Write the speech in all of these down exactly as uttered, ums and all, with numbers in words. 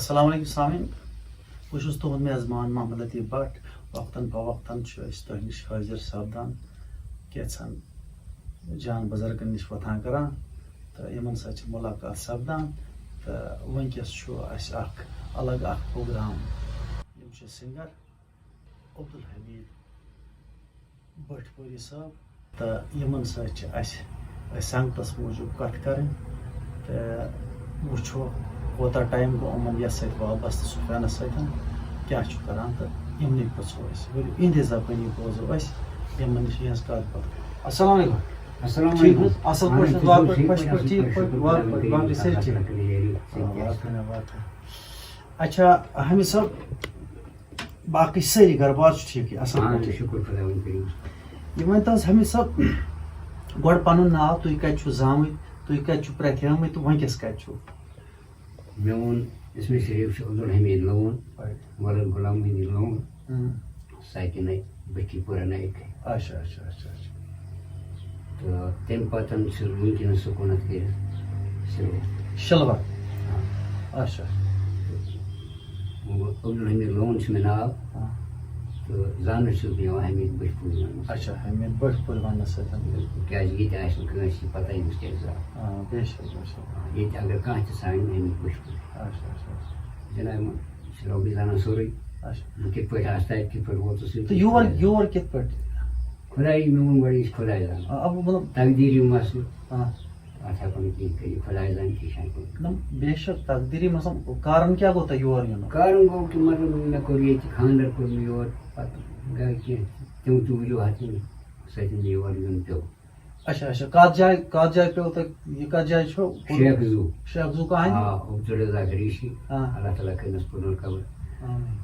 السلام علیکم سامعین، بہٕ چھُس تُہُنٛد میزبان محمد لطیف بٹ۔ وقتاً فوقتاً چھِ أسۍ تۄہہِ نِش حٲضِر سپدان، کینٛژھن جان بُزرگن نِش وۄتھان کران تہٕ یِمن سۭتۍ چھِ مُلاقات سپدان۔ تہٕ وٕنکیٚس چھُ اَسہِ اکھ الگ اکھ پروگرام۔ یِم چھِ سِنگر عبدالحمید بٹھ پوری صٲب، تہٕ یِمن سۭتۍ چھِ اَسہِ أسۍ سنگتس موٗجوٗب کتھ کرٕنۍ تہٕ وٕچھو کوتاہ ٹایم گوٚو یِمن یتھ سۭتۍ وابستہٕ، سفیانس سۭتۍ کیٛاہ چھُ کران، تہٕ یِمنٕے پرٛژھو أسۍ۔ ؤلِو، یِہنٛدے زبٲنی بوزو أسۍ یِمن نِش یِہنٛز کتھ باتھ۔ السلام علیکم۔ السلام ٹھیٖک علیکم۔ حظ؟ اصل اہن پٲٹھۍ حظ، چھُ، وارٕ پٲٹھۍ، ٹھیٖک خۄش پٲٹھۍ، پٲٹھۍ، ٹھیٖک شُکُر پٲٹھۍ، خۄدایَس وارٕ کُن، پٲٹھۍ، باقٕے سٲری ٹھیٖک؟ اللہ تعالیٰ کَرِ یہِ آ، وارٕ کَرِ۔ کَرِ وارٕ کَرِ۔ اچھا، حمید صٲب، باقٕے سٲری گرٕ بار چھِ ٹھیٖکٕے، اَصٕل اَہَن، پٲٹھۍ؟ شُکُر خۄداوَند کٔرِو۔ یہِ ؤنۍ تو حظ، حمید صٲب، گۄڈٕ پَنُن ناو، تُہۍ کَتہِ چھِو زامٕتۍ، تُہۍ کَتہِ چھِو پرٛٮ۪تھ آمٕتۍ تہٕ وۄنۍ کیٛاہ کَتہِ چھِو؟ میون اسمِ شریٖف چھُ عبدالحمید لون، right۔ ولد غلام محی الدین لون، اۭں۔ ساکِنے بٔٹھی پورہ نایِک۔ اچھا، اچھا، اچھا، اچھا۔ تہٕ تَمہِ پَتہٕ چھُس بہٕ وٕنکیٚنَس سکوٗنَس کٔرِتھ سِلوَر۔ شِلوَر؟ آ۔ اچھا۔ وۄنۍ گوٚو عبدالحمید لون چھُ مےٚ ناو۔ آ۔ تہٕ زاننہٕ چھُس بہٕ یِوان حمید بٔٹھۍ پوٗرۍ وَننہٕ سۭتۍ۔ اچھا، حمید بٔٹھۍ پوٗرۍ وَننہٕ سۭتۍ۔ بِلکُل، کیٛازِ ییٚتہِ آسہِ نہٕ کٲنٛسہِ پَتہ أمِس کیٛاہ چھُ زاو۔ آ، بے شک، بے شک۔ آ، ییٚتہِ اگر کانٛہہ تہِ سانہِ حمید بٔٹھۍ پوٗرۍ۔ اچھا، اچھا، اچھا۔ جناب، یِمَن چھُ رۄبٕے زانان سورُے۔ اچھا۔ بہٕ کِتھ پٲٹھۍ آسہٕ تَتہِ، کِتھ پٲٹھۍ ووتُس یوٚتُن۔ تہٕ یور، یور کِتھ پٲٹھۍ؟ خۄداے، مےٚ ووٚن گۄڈٕ، یہِ چھُ خۄداے زانان۔ آ، اب مطلب تقدیٖری مسلہٕ۔ آ۔ اَتھ ہٮ۪کو نہٕ کِہیٖنۍ کٔرِتھ، خۄداے زانہِ کہِ یہِ چھُ ہٮ۪کُن۔ نہ، بے شک، تقدیٖری منٛز کارن کیٛاہ گوٚو تۄہہِ یور یُن؟ کارن گوٚو کہِ مطلب مےٚ کوٚر ییٚتہِ خانٛدر کوٚر مےٚ یور، پتہٕ گٔے کینٛہہ تِم تہِ وجوٗہات یِم سۭتۍ مےٚ یور یُن پیوٚو۔ اچھا، اچھا، کتھ جایہِ، کتھ جایہِ پیوٚو تۄہہِ، یہِ کتھ جایہِ چھو؟ شیخ زو۔ شیخ زو کہانی؟ آ، عبدالرزاق ریشی، آ۔ اللہ تعالیٰ کٔرِنَس پُرنور قبر۔ آمین۔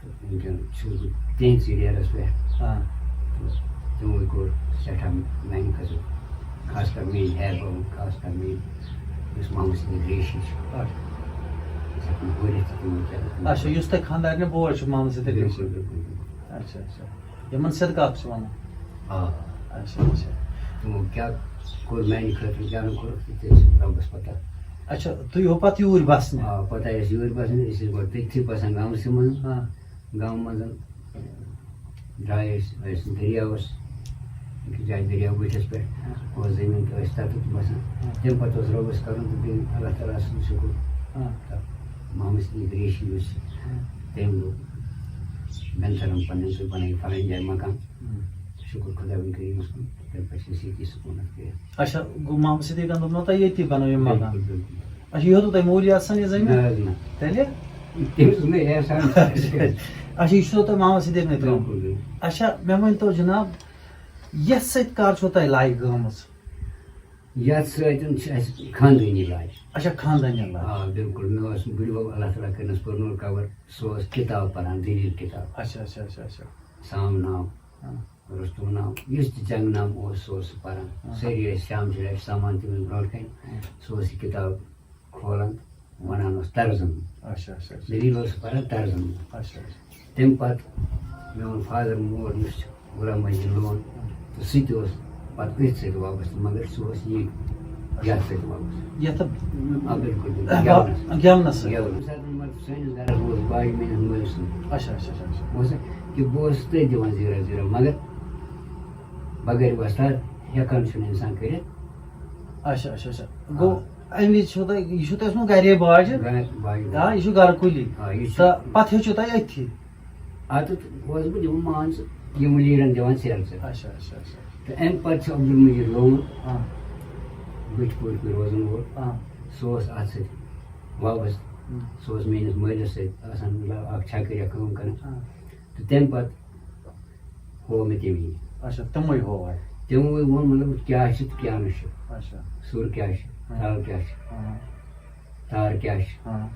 تہٕ وٕنکیٚن چھُس بہٕ تِہنٛدسٕے ڈیرَس پٮ۪ٹھ۔ آ۔ تہٕ تِموٕے کوٚر سٮ۪ٹھاہ میٛانہِ خٲطرٕ، خاص کر میٛٲنۍ ہیہَر بابُن، خاص کر میٛٲنۍ یُس محمد صدیق ریشی چھُ۔ آ۔ أسۍ ہٮ۪کو نہٕ ؤنِتھ تہِ تِمن کیٛاہ۔ اچھا، یُس تۄہہِ خانٛدارنہِ بوے چھُ محمد صدیق بِلکُل، ریشی؟ بِلکُل، بِلکُل۔ اچھا، اچھا۔ یِمن صدقات چھِ وَنان؟ آ۔ اچھا، اچھا۔ تِمو کیٛاہ کوٚر میٛانہِ خٲطرٕ، کیٛاہ نہٕ کوٚرُکھ، تہِ چھِ رۄبَس پَتہ۔ اچھا، تُہۍ یِیِو پَتہٕ یوٗرۍ بَسنہِ؟ آ، پَتہٕ آے أسۍ یوٗرۍ بَسنہِ، أسۍ ٲسۍ گۄڈٕ تٔتھی بَسان گامسٕے منٛز۔ آ۔ گامہٕ منٛز درٛاے أسۍ، ٲسۍ دٔریاوَس، أکِس جایہِ دٔریاو بٔٹھِس پٮ۪ٹھ، آ۔ اوس زٔمیٖن تہٕ ٲسۍ تَتٮ۪تھ بَسان۔ آ۔ تَمہِ پَتہٕ اوس رۄبَس کَرُن تہٕ بیٚیہِ اللہ تعالیٰ سُنٛد شُکُر۔ آ۔ تہٕ محمد صدیق ریشی یُس آ۔ تٔمۍ دوٚپ، مٮ۪نتھرَن پنٛنٮ۪ن تُہۍ بَنٲیِو فَلٲنۍ جایہِ مکان۔ ہُم۔ شُکُر خۄداوند کٔرِو یِمَس کُن، تَمہِ پَتہٕ چھِ أسۍ ییٚتی سکوٗنَس کٔرِتھ۔ اچھا، گوٚو محمد صدیقَن دوٚپ نہ تۄہہِ ییٚتی بَنٲیِو مکان؟ بِلکُل، بِلکُل۔ اچھا، یہِ ہیوٚتوٕ تۄہہِ موٗلی اَتھ سَن یہِ زٔمیٖن؟ نہ حظ، نہ۔ تیٚلہِ؟ تٔمِس نہٕ احسان۔ اچھا، یہِ چھُو تۄہہِ محمد صدیقنٕے ترٛوومُت؟ بِلکُل، بِلکُل۔ اچھا، مےٚ ؤنۍ تو جِناب، یَتھ سۭتۍ کَر چھو تۄہہِ لایہِ گٔمٕژ؟ یَتھ سۭتۍ چھِ اَسہِ خاندٲنی لایہِ۔ اچھا، خاندٲنی لایہِ۔ آ، بِلکُل۔ مےٚ اوس بٕڈِبَب، اللہ تعالیٰ کٔرِنَس پُرنور قبر، سُہ اوس کِتاب پَران، دٔلیٖل کِتاب۔ اچھا، اچھا، اچھا، اچھا۔ سام نام، ہاں۔ رُستُم نام، یُس تہِ جنگ نام اوس، سُہ اوس سُہ پَران۔ ہاں۔ سٲری ٲسۍ شام چہِ لَٹہِ سَمان تٔمِس برونٛٹھ کَنہِ۔ ہاں۔ سُہ اوس یہِ کِتاب کھولان، وَنان اوس طرزن۔ اچھا، اچھا، اچھا۔ دٔلیٖل اوس سُہ پَران طرزن۔ اچھا، اچھا۔ تَمہِ پَتہٕ میون فادر مول یُس چھُ، غلام محی الدین لون، تہٕ سُہ تہِ اوس پَتہٕ أتھۍ سۭتۍ وابستہٕ، مگر سُہ اوس یہِ یَتھ سۭتۍ وابستہٕ۔ یَتھ آ، بِلکُل، بِلکُل۔ آ، گٮ۪ونَس۔ گٮ۪ونَس سۭتۍ۔ گٮ۪ونَس۔ سٲنِس گَرَس منٛز باجہِ میٛٲنِس مٲلۍ سُنٛد۔ اچھا، اچھا، اچھا، اچھا۔ بوزا، کہِ بہٕ اوسُس تٔتھۍ دِوان زیٖرا زیٖرا، مگر بغٲر وۄستاد ہٮ۪کان چھُنہٕ اِنسان کٔرِتھ۔ اچھا، اچھا، اچھا۔ گوٚو، آ۔ اَمہِ وِزِ چھُو تۄہہِ، یہِ چھُو تۄہہِ اوسمُت گَرے باجہِ؟ گَرِ باجہِ۔ آ، یہِ چھُ گَرٕ کُلی۔ آ، یہِ چھُ۔ تہٕ پَتہٕ ہیوٚچھُو تۄہہِ أتھی؟ اَتٮ۪تھ اوسُس بہٕ دِوان، مان ژٕ، یِم لیٖرَن دِوان ژیرٕ ژیرٕ۔ اچھا، اچھا، اچھا۔ تہٕ اَمہِ پَتہٕ چھُ عبدالمجید لون، آ۔ بٔٹھۍ پوٗرۍ پٲٹھۍ روزَن وول۔ آ۔ سُہ اوس اَتھ سۭتۍ وابستہٕ۔ ہُم۔ سُہ اوس میٛٲنِس مٲلِس سۭتۍ آسان، مطلب، اَکھ چھکٕریا کٲم کَران۔ آ۔ تہٕ تَمہِ پَتہٕ ہوو مےٚ تٔمی۔ اچھا، تِموٕے ہوو اَتہِ۔ تِموٕے ووٚن، مطلب، کیٛاہ چھُ تہٕ کیٛاہ نہٕ چھُ۔ اچھا۔ سُر کیٛاہ چھُ، ہاں۔ تال کیٛاہ چھِ، ہاں۔ تار کیٛاہ چھِ۔ ہاں۔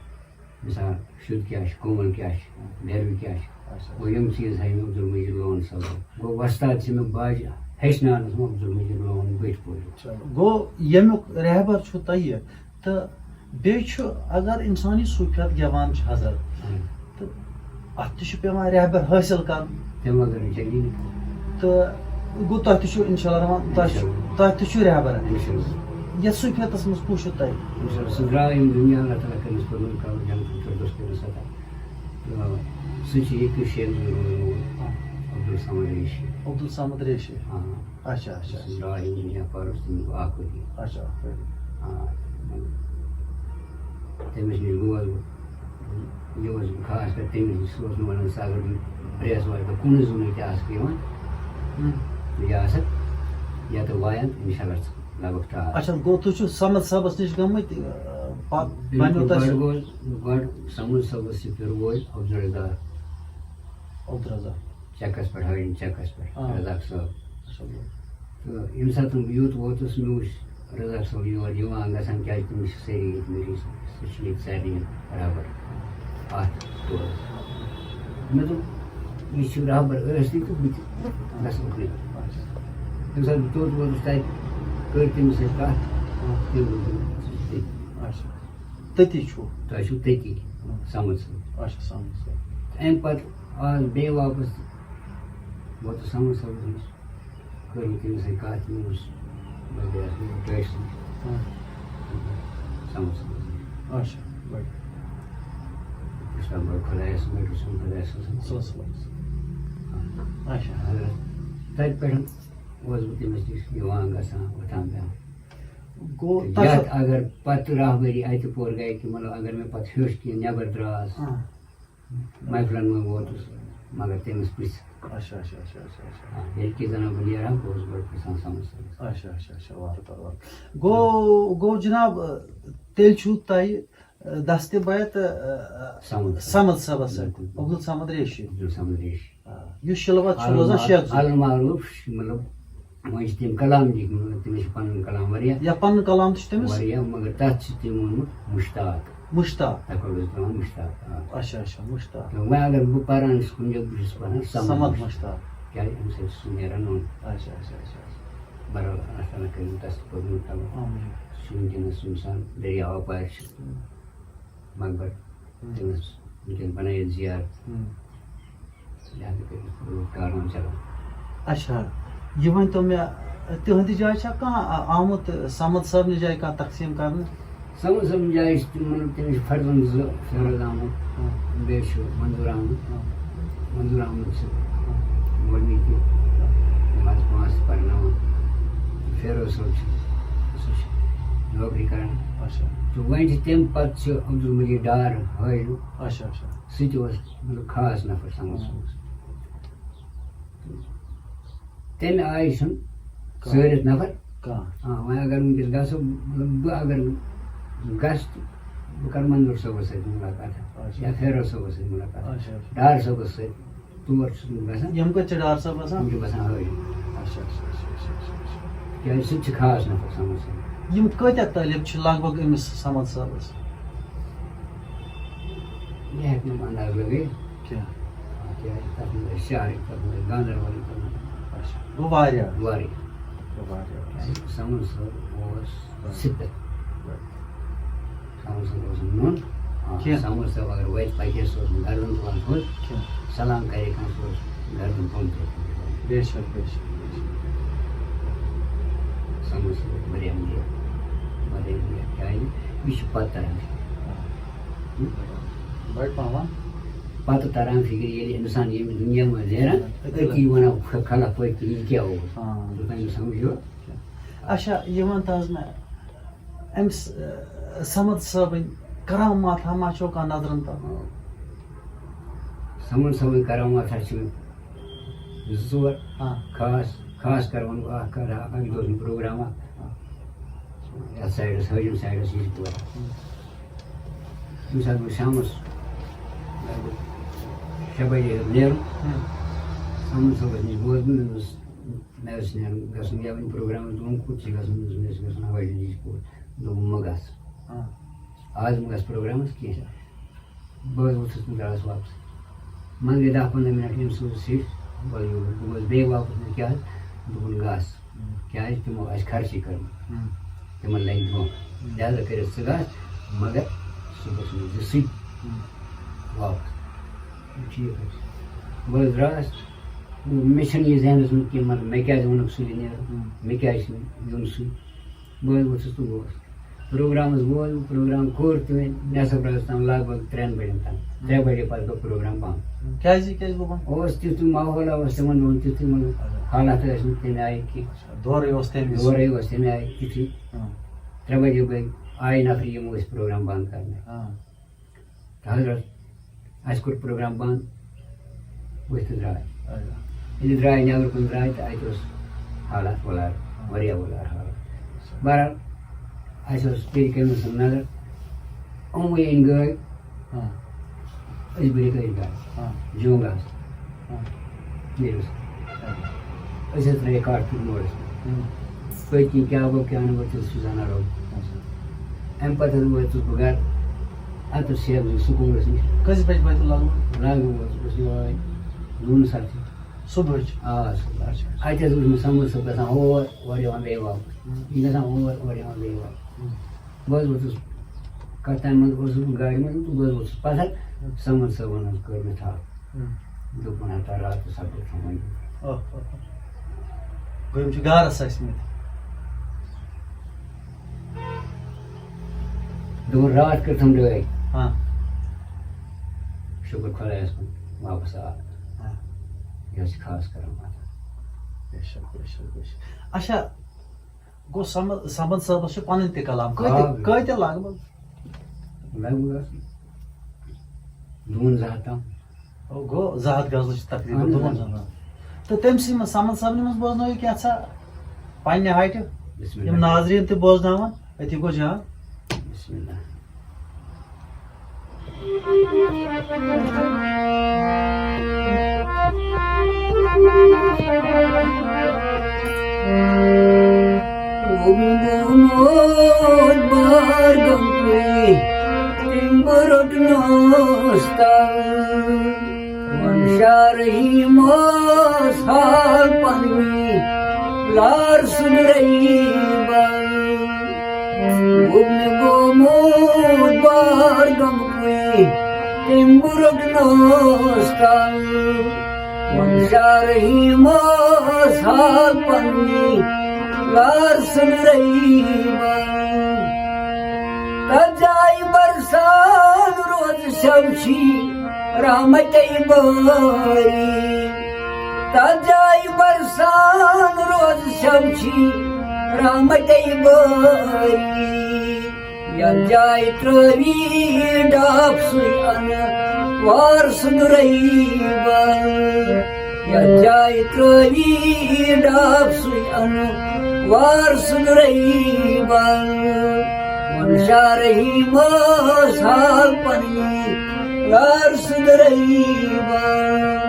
مِثال، شُد کیٛاہ چھُ، کومل کیٛاہ چھُ، ہاں۔ بھیروی کیٛاہ چھُ۔ اچھا۔ گوٚو، یِم چیٖز ہٲوۍ مےٚ عبدالمجید لون صٲبَن۔ گوٚو، وۄستاد چھِ مےٚ باجہِ ہیٚچھناونَس منٛز عبدالمجید لون بٔٹھۍ پوٗرۍ۔ چلو۔ گوٚو، ییٚمیُک رہبر چھُو تۄہہِ، تہٕ بیٚیہِ چھُ، اگر اِنسان یہِ صوٗفیات گٮ۪وان چھُ حضرت، ہاں۔ تہٕ اَتھ تہِ چھُ پٮ۪وان رہبر حٲصِل کَرُن۔ تَمہِ وغٲر چَلہِ نہٕ۔ تہٕ گوٚو، تۄہہِ تہِ چھُ اِنشاء اللہ رحمان، تۄہہِ چھُ، اِنشاء اللہ۔ تۄہہِ تہِ چھُ رہبر۔ اِنشاء اللہ۔ یتھ صوفیتس منٛز کُس چھُ تۄہہِ؟ سُہ درٛاو ییٚمہِ دُنیا، اللہ تعالیٰ کٔرِنَس پَنُن قبر جنت الفردوس کٔرِنَس عطا۔ تہٕ سُہ چھُ ییٚتہِ کٔشیٖرِ منٛز روزَن وول عبدُل صمد ریشی۔ عبدالصمد ریشی۔ آ، اچھا اچھا سُہ درٛاو ییٚمہِ دُنیا پَرُس، تٔمِس گوٚو اَکھ ؤری۔ اچھا اچھا۔ آ، تٔمِس نِش گوس بہٕ، یہِ اوس خاص کر تٔمِس نِش، سُہ اوس مےٚ وَنان، ژٕ اگر نہٕ پرٛیس واتہِ، بہٕ کُنُے زوٚنُے تہِ آسہٕ یِوان، ہم۔ تہٕ یہِ آسَکھ یا تہٕ وایَن، اِنشاء اللہ ژٕ لَگَکھ ٹاس۔ اچھا، گوٚو تُہۍ چھِو صمد صٲبس نِش گٔمٕتۍ، آ، پتہٕ بِلکُل، بنیو تۄہہِ گۄڈٕ سُہ؟ گوٚو، گۄڈٕ صمد صٲبَس سۭتۍ پھِروو أسۍ عبدالرزاق عبدالرزاق۔ چَکَس پٮ۪ٹھ، ہٲوِن چَکَس پٮ۪ٹھ، آ۔ رزاق صٲب۔ اچھا، گوٚو۔ تہٕ ییٚمہِ ساتہٕ بہٕ یوٗت ووتُس، مےٚ وٕچھ رزاق صٲب یور یِوان گژھان، کیٛازِ تٔمِس چھِ سٲری ییٚتہِ مٔریٖض، سُہ چھِ ییٚتہِ سارنٕے رہبر۔ اَتھ دورَس۔ مےٚ دوٚپ، یہِ چھُ رہبر ٲسۍتٕے تہٕ بہٕ تہِ گژھٕ اُکنُے۔ ییٚمہِ ساتہٕ بہٕ توٚت ووتُس، تَتہِ کٔر تٔمِس سۭتۍ کَتھ، تٔمۍ دوٚپ، "ژٕ چھُکھ تٔتی، اچھا۔ تٔتی چھُو؟ تۄہہِ چھُو تٔتی سَمٕج سۭتۍ۔" اچھا، سَمٕج سۭتۍ۔ اَمہِ پَتہٕ آس بیٚیہِ واپَس، ووتُس سَمٕج صٲبَس نِش، کٔر مےٚ تٔمِس سۭتۍ کَتھ، مےٚ اوس بَس بیٚیہِ اَتھ منٛز ٹٲٹھۍ سۭتۍ۔ ہاں۔ سَمٕج صٲبَس نِش۔ اچھا، بڑٕ۔ اِسلام آباد خۄدایَس، مےٚ چھُ سُنٛد خۄدایَس سۭتۍ۔ سُہ اوس وَنان۔ اچھا۔ حضرت، تَتہِ پٮ۪ٹھ اوسُس بہٕ تٔمِس نِش یِوان گژھان، وۄتھان بیٚہوان۔ گوٚو تہٕ تۄہہِ یَتھ اگر پَتہٕ راہبٔری اَتہِ پورٕ گٔے کہِ مطلب اگر مےٚ پَتہٕ ہیوٚچھ کہِ نٮ۪بر درٛاس، ہاں۔ محفلَن منٛز ووتُس، مگر تٔمِس پرٛژھ۔ اچھا، اچھا، اچھا، اچھا، اچھا۔ آ، ییٚلہِ کہِ زَنان بہٕ نیران، بہٕ اوسُس گۄڈٕ پرٛژھان سَمٕج صٲبَس۔ اچھا، اچھا، اچھا، وارٕ کارٕ، وارٕ کارٕ۔ گوٚو، گوٚو جناب، تیٚلہِ چھُو تۄہہِ، دستِ بیعت، سَمٕج۔ سَمٕد صٲبَس سۭتۍ، بِلکُل۔ عبدالصمد ریشی۔ عبدالصمد ریشی۔ آ، یُس شلوت چھُ روزان شیخ۔ المعروف، مطلب، وۄنۍ چھِ تِم کلام لیکھمٕتۍ، تٔمِس چھِ پَنُن کلام واریاہ۔ یا پَنُن کلام تہِ چھُ تٔمِس؟ واریاہ، مگر تَتھ چھِ تٔمۍ ووٚنمُت مُشتاق۔ مُشتاق۔ تَتھ پٮ۪ٹھ اوس ترٛاوان مُشتاق، آ۔ اچھا، اچھا، مُشتاق۔ تہٕ وۄنۍ اگر بہٕ پَران چھُس کُنہِ جایہِ، بہٕ چھُس پَران سَمَد سَمَد مُشتاق۔ مُشتاق۔ کیٛازِ اَمہِ سۭتۍ چھُ سُہ نیران نوٚن۔ اچھا، اچھا، اچھا، اچھا۔ بہرحال، اللہ تعالیٰ کٔرِن تَس تہِ پوٚرمُت تَمام۔ آمین۔ سُہ چھُ وٕنکیٚنَس اِنسان دٔریاو اَپارِ چھُ۔ مقبر، تٔمِس وٕنکیٚن بَنٲیِتھ زیارت۔ ہم۔ لہذا کٔرِتھ روٗد کارنام چلان۔ اچھا، یہِ ؤنۍ تو مےٚ، تِہنٛدِ جایہِ چھا کانٛہہ آ-، آمُت سَمَد صٲبنہِ جایہِ کانٛہہ تقسیٖم کرنہٕ؟ سَمَد صٲبنہِ جایہِ چھِ تِمن، تٔمِس چھِ فرزند زٕ، فیروز احمد، ہاں۔ بیٚیہِ چھُ منظور احمد۔ ہاں۔ منظور احمد چھِ گۄڈٕنِکۍ تہِ، نماز پانٛژھ تہِ پرناوان۔ فیروز صٲب چھُ، سُہ چھُ نوکری کران۔ اچھا۔ تہٕ وۄنۍ چھِ تَمہِ پتہٕ چھِ عبدالمجید ڈار حٲجی، اچھا، اچھا۔ سُہ تہِ اوس مطلب خاص نفر سَمَد ہاں۔ صٲبَس۔ تَمہِ آیہِ چھُنہٕ کانٛہہ۔ ژٲرِتھ نفر۔ کانٛہہ۔ آ، وۄنۍ اگر وٕنکیٚس گژھو، مطلب، بہٕ اگر گژھٕ تہٕ بہٕ کرٕ منظور صٲبَس سۭتۍ مُلاقات اچھا۔ یا فیروز صٲبَس سۭتۍ مُلاقات۔ اچھا، اچھا۔ ڈار صٲبَس سۭتۍ تور چھُس بہٕ گژھان۔ یِم کَتہِ چھِ ڈار صٲب آسان؟ تِم چھِ بَسان حٲجی۔ اچھا، اچھا، اچھا، اچھا، اچھا، اچھا۔ کیٛازِ سُہ تہِ چھُ خاص نفر سَمَد صٲب۔ یِم کۭتیٛاہ طٲلب چھِ لگ بگ أمِس سَمَد صٲبَس؟ یہِ ہٮ۪کہٕ نہٕ بہٕ انداز لگٲیِتھ۔ کینٛہہ۔ آ، کیٛازِ تَتھ منٛز ٲسۍ شہرٕکۍ، تَتھ منٛز ٲسۍ گاندربَلٕکۍ، تَتھ منٛز اچھا، گوٚو واریاہ۔ واریاہ۔ گوٚو واریاہ۔ کیٛازِ سَمَد صٲب اوس سِتہٕ۔ سَمَد صٲب اوس نہٕ نوٚن۔ آ، کینٛہہ۔ سَمَد صٲب اگر وَتہِ پَکہِ ہے، سُہ اوس نہٕ گردن تُلان تھوٚد۔ کینٛہہ۔ سلام کرے کانٛہہ، سُہ اوس گردن بۄن تھٲوِتھ۔ بے شک، بے شک، بے شک۔ سَمَد صٲب اوس واریاہ میر، واریاہ میر۔ کیٛازِ؟ یہِ چھُ پَتہٕ تران۔ آ۔ بڑٕ پہم۔ پَتہٕ تران فِکرِ، ییٚلہِ اِنسان ییٚمہِ دُنیا منٛز نیران، أتی وَنان خلق پٔتۍ کِنۍ یہِ کیٛاہ اوس۔ آ۔ توٚتام سَمجھو۔ اچھا، یہِ وَن تہٕ حظ مےٚ، أمِس، آ، سَمَد صٲبٕنۍ کرامات ہا ما چھو کانٛہہ نظرَن تَل؟ سَمَد صٲبٕنۍ کرامات ہا چھِ مےٚ زٕ ژور۔ ہاں۔ خاص، خاص کر وَنہٕ بہٕ اَکھ کَتھ، اَکہِ دۄہ اوس مےٚ پروگرام اَکھ۔ ہاں۔ یَتھ سایڈَس، حٲجِم سایڈَس، یِجبِپورہ۔ ہاں۔ ییٚمہِ ساتہٕ بہٕ شامَس لگ بگ شےٚ بَجے ہیوٚت نیرُن۔ ہاں۔ سَمَد صٲبَس نِش بوزُن، مےٚ اوس مےٚ اوس نیرُن گژھُن یا وۄنۍ پروگرامَس، دوٚپُن، کوٚت چھِ گژھُن؟ دوٚپُس، مےٚ چھِ گژھُن حٲجِم یِجبِپورہ۔ دوٚپُن، مہٕ گژھ۔ ہاں۔ آز مہٕ گژھ پروگرامَس کینٛہہ۔ بہٕ حظ ووٚتھُس تہٕ درٛاس واپسٕے۔ منٛزٕ گٔے دَہ پنٛداہ مِنَٹ، أمۍ سوٗز سِٹھ، بہٕ حظ یوٗرۍ۔ بہٕ گوس بیٚیہِ واپَس، مےٚ کیٛاہ حظ؟ دوٚپُن، گژھ۔ ہُم۔ کیٛازِ؟ تِمو آسہِ خرچی کٔرمٕژ۔ ہُم۔ تِمَن لَگہِ دھوکہٕ۔ ہُم۔ لہذا کٔرِتھ ژٕ گژھ، مگر صُبحَس سوٗزِ ژٕ سُے ہُم۔ واپَس۔ ٹھیٖک حظ چھُ۔ بہٕ حظ درٛاس۔ مےٚ چھَنہٕ یہِ ذہنَس منٛز کینٛہہ، مطلب، مےٚ کیٛازِ ووٚنُکھ سُلہِ نیرُن؟ ہُم۔ مےٚ کیٛازِ چھُنہٕ یُن سُے؟ بہٕ حظ ووٚتھُس تہٕ گوس۔ پروگرامَس ووت، پروگرام کوٚر تہٕ مےٚ ہسا درٛاس تام لگ بگ ترٛٮ۪ن بجن تام۔ ترٛےٚ بجے پتہٕ گوٚو پروگرام بنٛد۔ کیٛازِ، کیٛازِ گوٚو بنٛد؟ اوس تیُتھ ماحول، اوس تِمن دۄہن تیُتھُے، مطلب، حالات ٲسۍ نہٕ تَمہِ آیہِ کینٛہہ۔ دورٕے اوس تَمہِ وِزِ۔ دورٕے اوس تَمہِ آیہِ تیُتھُے۔ ہاں۔ ترٛےٚ بجے بٲگۍ آیہِ نفری، یِم ٲسۍ پروگرام بنٛد کرنہِ۔ ہاں۔ تہٕ حضرت، اَسہِ کوٚر پروگرام بنٛد، ؤتھۍ تہٕ درٛاے۔ اچھا۔ ییٚلہِ درٛاے، نٮ۪برٕ کُن درٛاے تہٕ اَتہِ اوس حالات وُلار، واریاہ وُلار حالات۔ بہرحال، اَسہِ اوس پیرِ کٔمِس سُنٛد نظر، یِموٕے أنۍ گٲڑۍ، ہاں۔ أسۍ بٔرِکھ أسۍ گاڑِ، ہاں۔ جونٛگہٕ آسہٕ۔ ہاں۔ نیٖرِس۔ اچھا۔ أسۍ حظ ترٛٲے کَٹھ تہٕ موڑَس پٮ۪ٹھ۔ ہاں۔ پٔتۍ کِنۍ کیٛاہ گوٚو، کیٛاہ نہٕ گوٚو، تیٚلہِ چھُ زَن رَب۔ اچھا۔ اَمہِ پَتہٕ حظ وٲتۍ ژٕ بہٕ گَرٕ۔ اَتھ اوس شیخ زوٗ سکوٗلَس نِش۔ کٔژِ بجہِ وٲتِو لگ بگ؟ لگ بگ اوسُس بہٕ یِہوٚے دُوَن سَتھ۔ صُبحٕچ؟ آ، صُبحٲے۔ اچھا۔ اَتہِ حظ اوس مےٚ سَمٕجھ صٲب گژھان ہور، اورٕ یِوان بیٚیہِ واپَس۔ ہُم۔ یہِ گژھان اور، اورٕ یِوان بیٚیہِ واپَس۔ ہُم۔ بہٕ حظ ووتُس، کَتھ تام منٛز اوسُس بہٕ گاڑِ منٛز تہٕ بہٕ حظ ووتُس پَتھَر۔ ہُم۔ سَمٕجھ صٲبَن حظ کٔر مےٚ تھپھ۔ ہُم۔ دوٚپُن، "ہتا راتَس ہا گوٚو تھوٚمُت۔" اوہ، اوہ، اوہ۔ گوٚو یِم چھِ گارَس ٲسۍمٕتۍ۔ دوٚپُن، "راتھ کٔرتھم ڈٲے۔" ہاں۔ شُکُر خۄدایَس کُن، واپَس آو۔ ہاں۔ یہِ حظ چھِ خاص کران مطلب۔ بے شک، بے شک، بے شک۔ اچھا، گوٚو سمد، سمد صٲبَس چھُ پَنٕنۍ تہِ کلام۔ آ، کۭتیاہ، بِلکُل۔ کۭتیاہ لگ بگ؟ لگ بگ آسَن دُوَنزاہ تام۔ او، گوٚو زٕ ہَتھ غزلہٕ چھِ تقریباً اہن حظ، دُوَنزاہ اہن حظ۔ تام۔ تہٕ تٔمۍ سٕے منٛز، سمد صٲبنہِ منٛز بوزنٲیِو کینٛژھا پننہِ ہٹہِ۔ بسم یِم اللہ۔ ناظریٖن تہِ بوزناوَن، أتی گوٚو جان۔ بسم اللہ۔ گوٚمُت بار گمکُے، تٔمۍ بہٕ روٚٹنَس تَل۔ وَن شارہی ماس حال پننی، لار سُدرَے بل۔ گوٚو مےٚ گوٚمُت بار گمکُے، تٔمۍ بہٕ روٚٹنَس تَل۔ وَن شارہی ماس حال پننی، لار سُدرَے بل۔ تَتھ جایہِ برسان روزِ شمشی رحمتَے بٲری۔ تَتھ جایہِ برسان روزِ شمشی رحمتَے بٲری۔ یَتھ جایہِ ترٛٲوی ڈاکھ سُے اَنہٕ وار سُدرَے بل۔ یَتھ جایہِ ترٛٲوی ڈاکھ سُے اَنہٕ وار سُدرَے بل۔ وَن شارہی ماس حال پننی، لار سُدرَے بل۔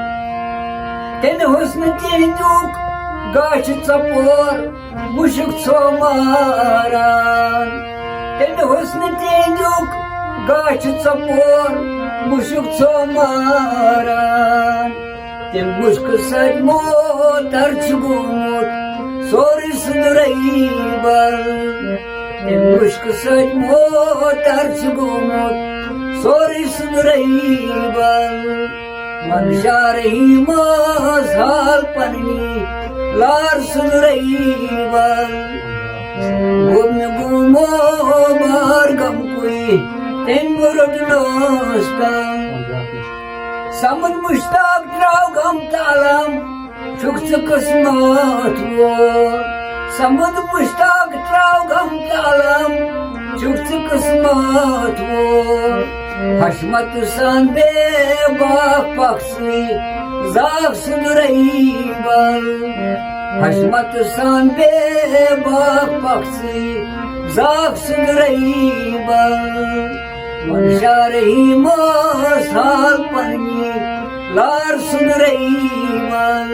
تٔمۍ حُسنہٕ تِہنٛدیُک گاش ژۄپور مُشُک ژھو ماران۔ تٔمۍ حُسنہٕ تِہنٛدیُک گاش ژۄپور مُشُک ژھو ماران۔ تٔمۍ مُشکہٕ سۭتۍ موتر چھُ گوٚمُت سورُے سُدرَے بل۔ تٔمۍ مُشکہٕ سۭتۍ موتر چھُ گوٚمُت سورُے سُدرَے بل۔ وَن شارہی ماس حال پننی، لار سُدرَے بل۔ گوٚو مےٚ گوٚمُت بار گمکُے، تٔمۍ روٚٹنَس تَل۔ سمد مشتاق ترٛاو غم تہٕ الم، چھُکھ ژٕ قٕسمت وول۔ سمد مشتاق ترٛاو غم تہٕ الم، چھُکھ ژٕ قٕسمت وول۔ حشمت سان بے باک پکھ ژٕے، زاکھ سُدرَے بل۔ حشمت سان بے باک پکھ ژٕے، زاکھ سُدرَے بل۔ وَن شارہی ماس حال پننی، لار سُدرَے بل۔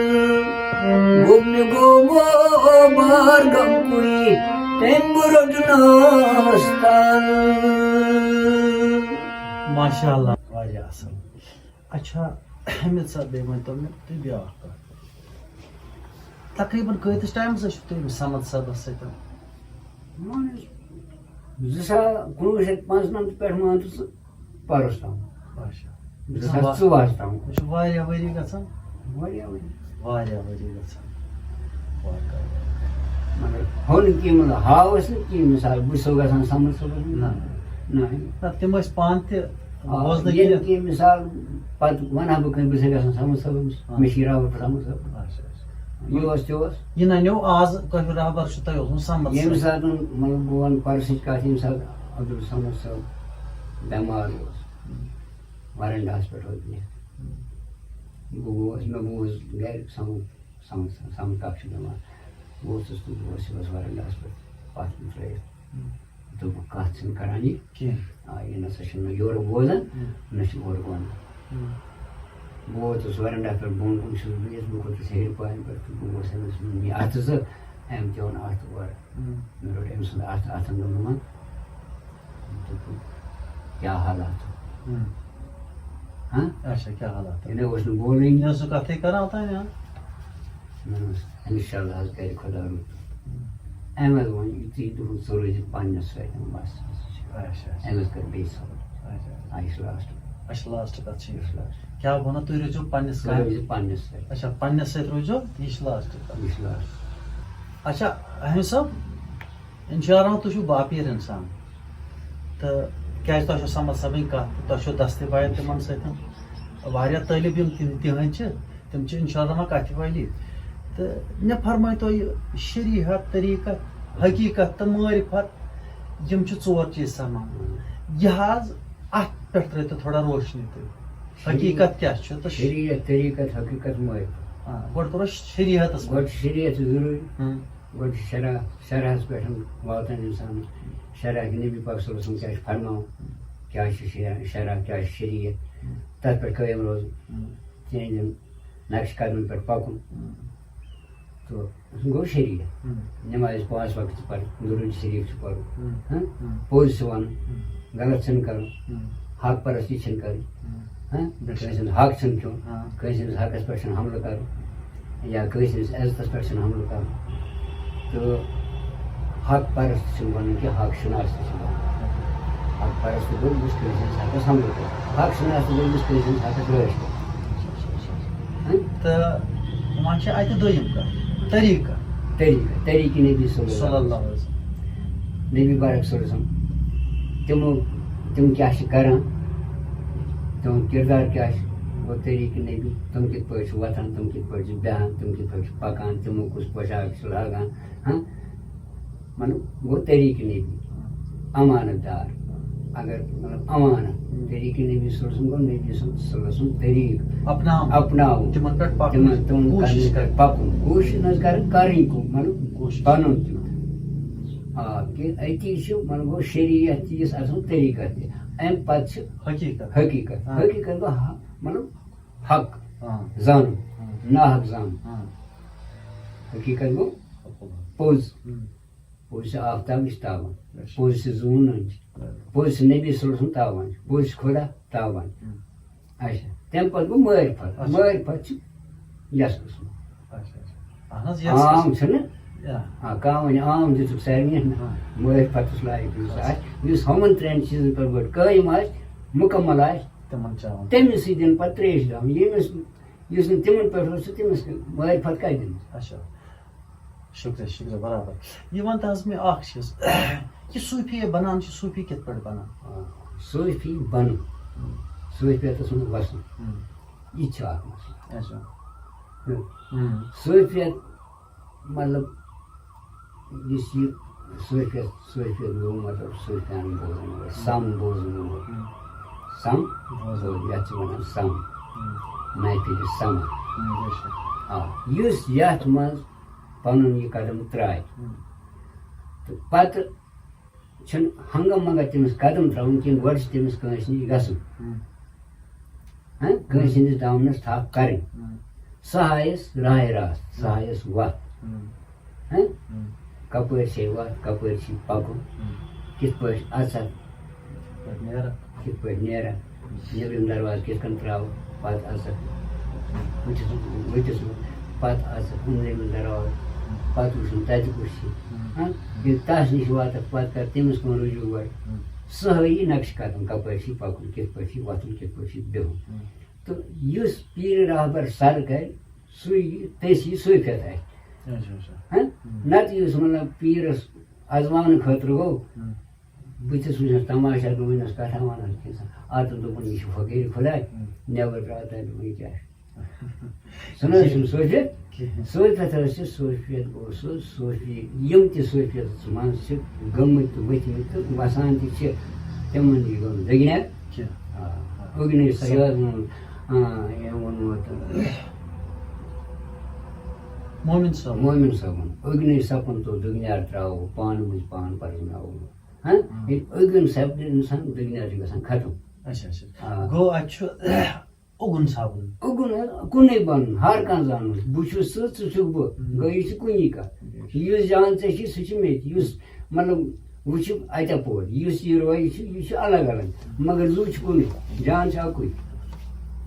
گوٚو مےٚ گوٚمُت بار گمکُے، تٔمۍ بہٕ روٚٹنَس تَل۔ ماشاء اللہ، واریاہ اصل۔ اچھا، حمید صٲب، بیٚیہِ ؤنۍ تو مےٚ تُہۍ بیٛاکھ کَتھ۔ تقریباً کۭتِس ٹایمَس ٲسِو تُہۍ أمِس صمد صٲبَس سۭتۍ؟ وۄنۍ زٕ ساس، کُنوُہ شیٚتھ پانٛژنَمتھ پٮ۪ٹھ مان ژٕ ژٕ پَرُس تام۔ اچھا۔ زٕ ساس ژور تام۔ یہِ چھُ واریاہ ؤری گژھان۔ واریاہ ؤری۔ واریاہ ؤری گژھان۔ واقعی۔ مگر ہُہ نہٕ کینٛہہ، مطلب، ہاوس نہٕ کینٛہہ، مثال، بہٕ چھُسو گژھان سمد صٲبَس نِش۔ نہ۔ نہ۔ نہ، تِم ٲسۍ پانہٕ تہِ آ، بوزنہٕ ییٚلہِ کینٛہہ۔ کینٛہہ، مثال، پتہٕ وَنہٕ ہا بہٕ کٲنٛسہِ، بہٕ چھُسا گژھان سمد صٲبَس نِش، آ۔ مےٚ چھِ یہِ راوُر سمد صٲب۔ اچھا، اچھا۔ یہِ اوس تہِ اوس۔ یہِ نَنیو آز کٲشُر رہبر چھُ تۄہہِ اوسمُت سمد ییٚمہِ صٲب۔ ساتہٕ، مطلب، بہٕ وَنہٕ پَرسٕچ کَتھ، ییٚمہِ ساتہٕ عبدالصمد صٲب بٮ۪مار اوس، وارنڈاہَس پٮ۪ٹھ اوس بِہِتھ۔ بہٕ گوس، مےٚ بوٗز گَرِ سمد، سمد، سمد کَتھ چھِ دِوان۔ بہٕ اوسُس تہٕ بہٕ اوسُس وارنڈاہَس پٮ۪ٹھ پَتھ کُن ترٛٲیِتھ۔ دوٚپُکھ، "کَتھ چھِنہٕ کَران یہِ۔ کینٛہہ۔ آ، یہِ نہ سا چھِنہٕ نہ یورُک بوزان، ہُم۔ نہ چھِ اورُک وَنان۔" ہُم۔ بہٕ ووتُس وَرَنڈا پٮ۪ٹھ بۄن کُن، چھُس بہٕ یِتھ، بہٕ کھوٚتُس ہیٚرِ پایہِ پٮ۪ٹھ تہٕ بہٕ گوس أمِس وَنُن، "یہِ اَتھٕ زٕ۔" أمۍ تہِ اوٚن اَتھٕ اورٕ۔ ہُم۔ مےٚ روٚٹ أمۍ سُنٛد اَتھٕ اَتھَن، دوٚپُن، دوٚپُن، "کیٛاہ حالات چھِ؟" ہُم۔ ہاں؟ اچھا، کیٛاہ حالات؟ یہِ نہ اوس نہٕ بولٲنی۔ مےٚ ٲس نہٕ کَتھٕے کَران اوٚتام، ہاں۔ مےٚ دوٚپمَس، "اِنشاء اللہ حظ کَرِ خۄدا رُت۔" ہُم۔ أمۍ حظ ووٚن، "یُتُے تُہُنٛد ژٕ روٗزِو پنٛنِس سۭتۍ، بَس۔" اچھا، اچھا۔ أمۍ حظ کٔر بیٚیہِ سَوٲرۍ۔ اچھا۔ آ، یہِ چھُ لاسٹ۔ اچھا، لاسٹ کَتھ چھِ یہِ؟ یہِ چھُ لاسٹ۔ کیٛاہ وَنان، تُہۍ روٗزِو پنٛنِس ژٕ سۭتۍ؟ روٗزِو پنٛنِس سۭتۍ۔ اچھا، پنٛنِس سۭتۍ روٗزِو، یہِ چھُ لاسٹ کَتھ۔ یہِ چھُ لاسٹ۔ اچھا، احمد صٲب، اِنشاء اللہ تُہۍ چھِو باپیٖر اِنسان۔ تہٕ کیٛازِ تۄہہِ چھو سَمَتھ سَمٕجھ کَتھ، تۄہہِ چھو دَستہٕ بایَن تِمَن سۭتۍ۔ واریاہ طٲلب علم تِم تِہٕنٛدۍ چھِ، تِم چھِ اِنشاء اللہ کَتھِ وٲلی۔ تہٕ مےٚ فرمٲیتو یہِ شریعت، طریٖقت، حقیٖقت تہٕ معرفت، یِم چھِ ژور چیٖز سَمان۔ یہِ حظ اَتھ پٮ۪ٹھ ترٛٲیتو تھوڑا روشنی تُہۍ۔ حقیٖقت کیٛاہ چھُ تہٕ شریعت، طریٖقت، حقیٖقت، معرفت۔ آ، گۄڈٕ کَرو شریعتَس گۄڈٕ چھِ شریعت ضروٗری۔ ہُم۔ گۄڈٕ چھِ شرع، شرعس پٮ۪ٹھ واتان اِنسان۔ شرع کہِ نبی پاک صلی اللہ علیہ وسلم کیٛاہ چھُ فرماوان، کیٛاہ چھُ شرع، شرع کیٛاہ چھُ شریعت، تَتھ پٮ۪ٹھ قٲیِم روزُن۔ ہُم۔ تِہنٛدٮ۪ن نقش قدمن پٮ۪ٹھ پَکُن۔ ہُم۔ تہٕ گوٚو شریعت۔ ہُم۔ نمازِ پانٛژھ وقت چھِ پَرٕنۍ، درود شریف چھُ پَرُن۔ ہُم۔ ہاں؟ ہُم۔ پوٚز چھُ وَنُن، ہُم۔ غلط چھُنہٕ کَرُن، ہُم۔ حق پرستی چھُنہٕ کَرٕنۍ۔ ہُم۔ ہاں؟ بے شک۔ کٲنٛسہِ ہُنٛد حق چھُنہٕ کھیوٚن، ہاں۔ کٲنٛسہِ ہٕنٛدِس حقس پٮ۪ٹھ چھُنہٕ حملہٕ کَرُن یا کٲنٛسہِ ہٕنٛدِس عزتس پٮ۪ٹھ چھُنہٕ حملہٕ کَرُن۔ تہٕ حق پرست چھُنہٕ بَنُن کینٛہہ، حق شِناس تہِ چھُ بَنُن۔ حق پرست گوٚو، یُس کٲنٛسہِ ہٕنٛدِس حقس حملہٕ کَرِ۔ حق شِناس تہِ گوٚو، یُس کٲنٛسہِ ہٕنٛدِس حقس رٲچھ کَرِ۔ ہاں؟ تہٕ وۄنۍ چھِ اَتہِ دوٚیِم کَتھ، طریٖقہ۔ طریٖقہ، طریٖقہ نبی صلی اللہ صلی علیہ اللہ وسلم۔ علیہ وسلم۔ نبی مبارک صلی اللہ علیہ وسلم، تِمو، تِم کیٛاہ چھِ کَران، تِہُنٛد کِردار کیٛاہ چھُ، گوٚو طریٖقہٕ نبی، تِم کِتھ پٲٹھۍ چھِ وۄتھان، تِم کِتھ پٲٹھۍ چھِ بیٚہان، تِم کِتھ پٲٹھۍ چھِ پَکان، تِمو کُس پوشاک چھِ لاگان، ہاں؟ مطلب، گوٚو طریٖقہٕ نبی، امانت دار۔ اگر، مطلب، امانت، طریٖقہٕ نبی صلی اللہ علیہ وسلم گوٚو نبی صلی اللہ علیہ وسلم طریٖقہٕ۔ اپناوُن۔ اپناوُن۔ تِمن پٮ۪ٹھ پَکُن۔ تِمن، تِمن کوٗشِش قدمن پٮ۪ٹھ کَرٕنۍ۔ پَکُن۔ کوٗشِش نہ حظ کَرٕنۍ، کَرٕنۍ کُن، مطلب، کوٗشِش۔ پَنُن تہِ۔ آ، کہِ أتی چھُ، مطلب، گوٚو شریعت تہِ یُس اَتھ منٛز طریٖقت تہِ۔ اَمہِ پَتہٕ چھِ حقیٖقت۔ حقیٖقت۔ آ۔ حقیٖقت گوٚو ہا-، مطلب، حق۔ آ۔ زانُن۔ آ۔ ناحق زانُن۔ آ۔ حقیٖقت گوٚو پوٚز۔ ہُم۔ پوٚز چھِ آفتابٕچ تابان۔ بے شک۔ پوٚز چھِ زوٗن أنٛدۍ۔ بے شک۔ پوٚز چھِ نبی صلی اللہ علیہ وسلم تابان۔ پوٚز چھِ خدا تابان۔ ہُم۔ اچھا، تَمہِ پَتہٕ گوٚو معرفت۔ اچھا۔ معرفت چھِ یَس قٕسمُک۔ اچھا، اچھا۔ اہن حظ، یَس عام قٕسمُک۔ چھُنہٕ؟ یا۔ آ، کانٛہہ وَنہِ عام دِژٕکھ سارنٕے نہ۔ ہاں۔ معرفتَس لایق یُس اچھا۔ آسہِ، یُس ہُمَن ترٛٮ۪ن چیٖزَن پٮ۪ٹھ گۄڈٕ قٲیِم آسہِ، مُکمل آسہِ، تِمَن چاوَن۔ تٔمِس سۭتۍ دِنہٕ پَتہٕ ترٛیش دام۔ ییٚمِس، یُس نہٕ تِمَن پٮ۪ٹھ روزِ، تٔمِس معرفت کَتہِ دِنَس؟ اچھا۔ شُکریہ، شُکریہ، برابر۔ یہِ وَن تہٕ حظ مےٚ اَکھ چیٖز، یہِ صوٗفی بَنان چھِ، صوٗفی کِتھ پٲٹھۍ بَنان؟ آ، صوٗفی بَنُن، ہُم۔ صوٗفیتَس منٛز وَسُن، ہُم۔ یہِ تہِ چھُ اَکھ مسلہٕ۔ اچھا۔ ہُم۔ ہُم۔ صوٗفیت، مطلب، یُس یہِ صوٗفیت، صوٗفیت گوٚو، مطلب، صوٗفیانہٕ بوزَن وول، سَم بوزَن وول۔ ہُم۔ سَم بوزَن۔ بوزَن، یَتھ چھِ وَنان سَم۔ ہُم۔ محفِلِ سَم۔ ہُم، بے شک۔ آ، یُس یَتھ منٛز پَنُن یہِ قدم ترٛایہِ۔ ہُم۔ تہٕ پَتہٕ چھُنہٕ ہنٛگہٕ منٛگہٕ تٔمِس قدم ترٛاوُن کینٛہہ، گۄڈٕ چھُ تٔمِس کٲنٛسہِ نِش گژھُن۔ ہُم۔ ہاں؟ کٲنٛسہِ ہُم۔ ہٕنٛدِس دامنَس تھپھ کَرٕنۍ۔ ہُم۔ سُہ ہایَس راہِ راست، سُہ ہُم۔ ہایَس وَتھ۔ ہُم۔ ہاں؟ ہُم۔ کَپٲرۍ چھے وَتھ، کَپٲرۍ چھُے پَکُن، ہُم۔ کِتھ پٲٹھۍ اَژَکھ، کِتھ پٲٹھۍ نیرَکھ۔ کِتھ پٲٹھۍ نیرَکھ، نیٚبرِم دروازٕ کِتھ کٔنۍ ترٛاوو، پَتہٕ اَژَکھ ہُتِس، ہُتِس، پَتہٕ اَژَکھ أنٛدرِمہِ دروازٕ، پَتہٕ وٕچھُن تَتہِ کُس چھِ۔ ہاں؟ ییٚلہِ تَس نِش واتَکھ، پَتہٕ کَر تٔمِس کُن رجوع گۄڈٕ۔ سُہ ہٲیی نقشہِ قدم، کَپٲرۍ چھِ پَکُن، کِتھ پٲٹھۍ چھِ وۄتھُن، کِتھ پٲٹھۍ چھِ بِہُن۔ تہٕ یُس پیٖر رہبر سَر کَرِ، سُے یی، تٔمِس یی صوٗفیت اَتھِ۔ اچھا، اچھا۔ ہہ؟ ہم۔ نتہٕ یُس مطلب پیٖرس ازماونہٕ خٲطرٕ گوٚو، ہم۔ بہٕ تہِ چھُس وٕچھان تماشہ، نہٕ وٕنِس کتھا ونان کینٛہہ۔ اتھ دوٚپُن، یہِ چھُ فقیٖر خۄداے، ہم۔ نٮ۪بر درٛاو تتہِ، وۄنۍ کیٛاہ چھُ؟ سُہ نہ حظ چھُنہٕ صوٗفیت۔ کِہیٖنۍ۔ صوٗفیت حظ چھِ، صوٗفیت گوٚو سُہ صوٗفی، یِم تہِ صوٗفیتَس منٛز چھِ گٔمٕتۍ تہٕ ؤتھمٕتۍ تہٕ وَسان تہِ چھِ، تِمَن یہِ گوٚو دُنیا۔ کیٛاہ؟ آ، اُگنی سا-، یہِ حظ ووٚن، آ، یہِ ووٚنمُت۔ مومن صٲب۔ مومن صٲبُن، اُگنی سَپُن تو دُنیا ترٛاوو، پانہٕ مٔنٛزۍ پان پَرزٕناوو۔ ہاں؟ ہاں۔ ییٚلہِ اُگن سَپدِ اِنسان، دُنیا چھُ گژھان ختم۔ اچھا، اچھا۔ آ۔ گوٚو اَتہِ چھُ اُگُن صاحبُن۔ اُگُن حظ، کُنُے بَنُن، ہر کانٛہہ زانُن۔ بہٕ چھُس ژٕ، ژٕ چھُکھ بہٕ۔ ہم۔ گوٚو، یہِ چھِ کُنی کَتھ۔ بے شک۔ یُس جان ژےٚ چھِ، سُہ چھِ مےٚ تہِ۔ یُس، مطلب، وٕچھِو، اَتہِ اَپور، یُس یہِ رویہِ چھُ، یہِ چھُ الگ الگ، مگر زُو چھُ کُنُے، جان چھُ اَکُے۔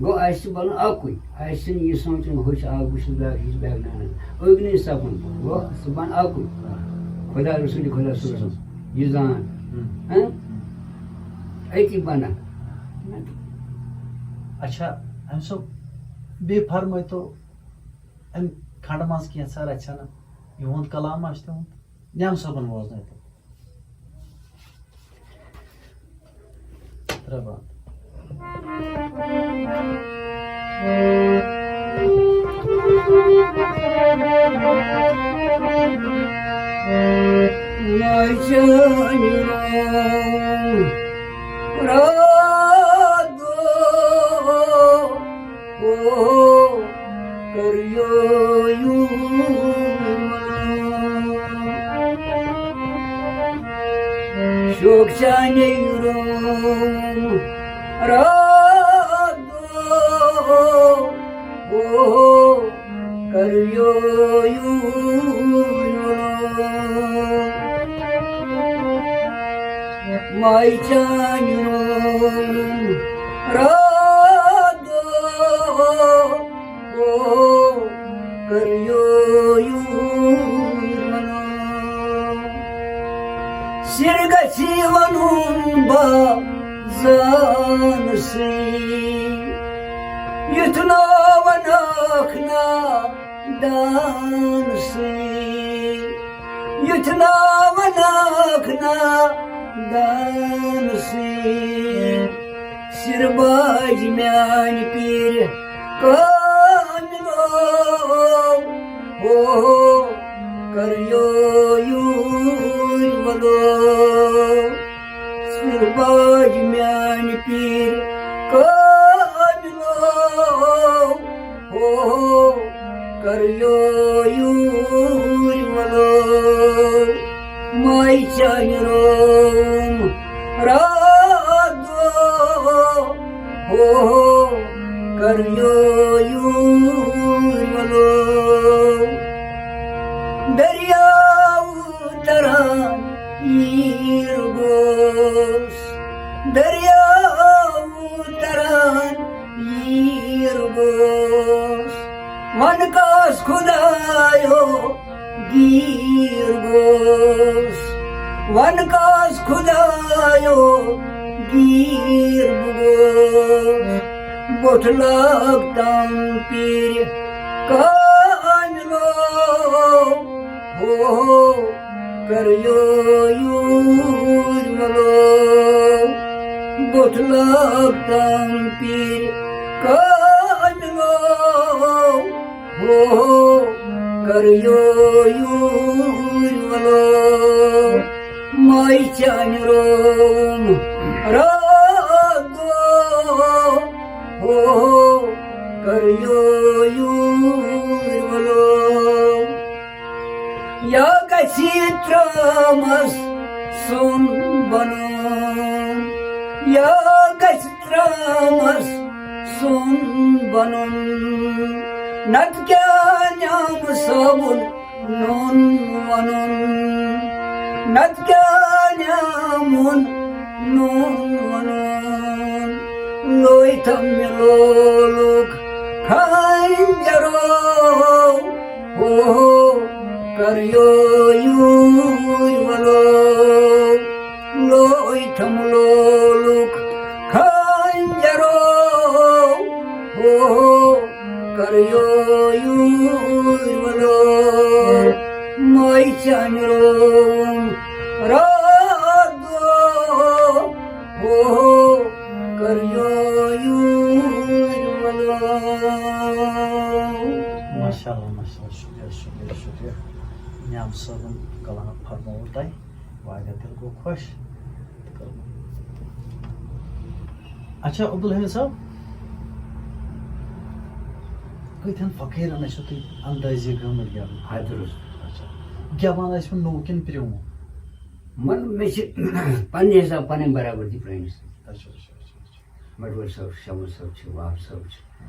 گوٚو، اَسہِ چھُ بَنُن اَکُے۔ اَسہِ چھُنہٕ یہِ سونٛچُن، ہُہ چھُ اَکھ، بہٕ چھُس بیٛاکھ، یہِ چھُ بیٛاکھ۔ نہ، نہ، نہ۔ اُگنی سَپُن۔ گوٚو، سُہ بَنہِ اَکُے۔ خۄدا رسوٗلِ خۄدا صلی اللہ علیہ وسلم۔ یہِ زان۔ ہم۔ ہاں؟ أتی بنان۔ اچھا، أمۍ صٲب، بیٚیہِ فرمٲیتو، اَمہِ کھنڈٕ منٛز کینٛژھا رَژھِ ہنا یِہُنٛد کلام آسہِ تِہُنٛد، نیم صٲبن بوزنٲیتو۔ ترٛےٚ بند۔ ناچن راتو او کریو یوم۔ شوق چانے روم راتو او کریو یوم۔ مائی چانہِ روم راتو او کریو یوم۔ سِر گژھی ونُن با زانسٕے، یُتھ ناو ونکھ نا دانسٕے، یُتھ ناو ونکھ نا دانسٕے۔ سِر باج میانہِ پیٖرِ کامِلو، ہو کریو یوٗرۍ ولو۔ سِر باج میانہِ پیٖرِ کامِلو، ہو کریو یوٗرۍ ولو۔ مائی چانہِ روم راتو، ہو کریو یوٗرۍ ولو۔ دریاو تران ییر گوس، دریاو تران ییر گوس۔ ون کاس خدایو گیر گوس، ون کاس خدایو گیر گوس۔ بوٚٹھ لاگ تام پیٖرِ کامِلو، ہو کریو یوٗرۍ ولو۔ بوٚٹھ لاگ تام پیٖرِ کامِلو، ہو کریو یوٗرۍ ولو۔ مائی چانہِ روم راتو، ہو کریو یوٗرۍ ولو۔ یا گژھِ ترٛامَس سۄن بنُن، یا گژھِ ترٛامَس سۄن بنُن۔ نتہٕ کیٛاہ نعمہٕ صٲبُن نوٚن وَنُن، نتہٕ کیٛاہ نعمُن نوٚن وَنُن۔ لویتھم مےٚ لولُک خنجرو، ہو کریو یوٗرۍ ولو۔ لویتھم لولُک خنجرو، ہو کریو یوٗرۍ ولو۔ صٲبُن کلام فرمووُ تۄہہِ، واریاہ دِل گوٚو خۄش۔ اچھا، عبدالحمید صٲب، کۭتہن فقیٖرن ٲسِو تُہۍ اندازِ گٔمٕتۍ گٮ۪وان؟ ہاے درست۔ اچھا، گٮ۪وان ٲسِو نوٚو کِنہٕ پرٛون؟ مطلب، مےٚ چھِ پننہِ حساب پنٕنۍ برابردی پرٛٲنِس سۭتۍ۔ اچھا، اچھا، اچھا، اچھا۔ بٹوٲرۍ صٲب چھِ، شمس صٲب چھِ، وہاب صٲب چھِ،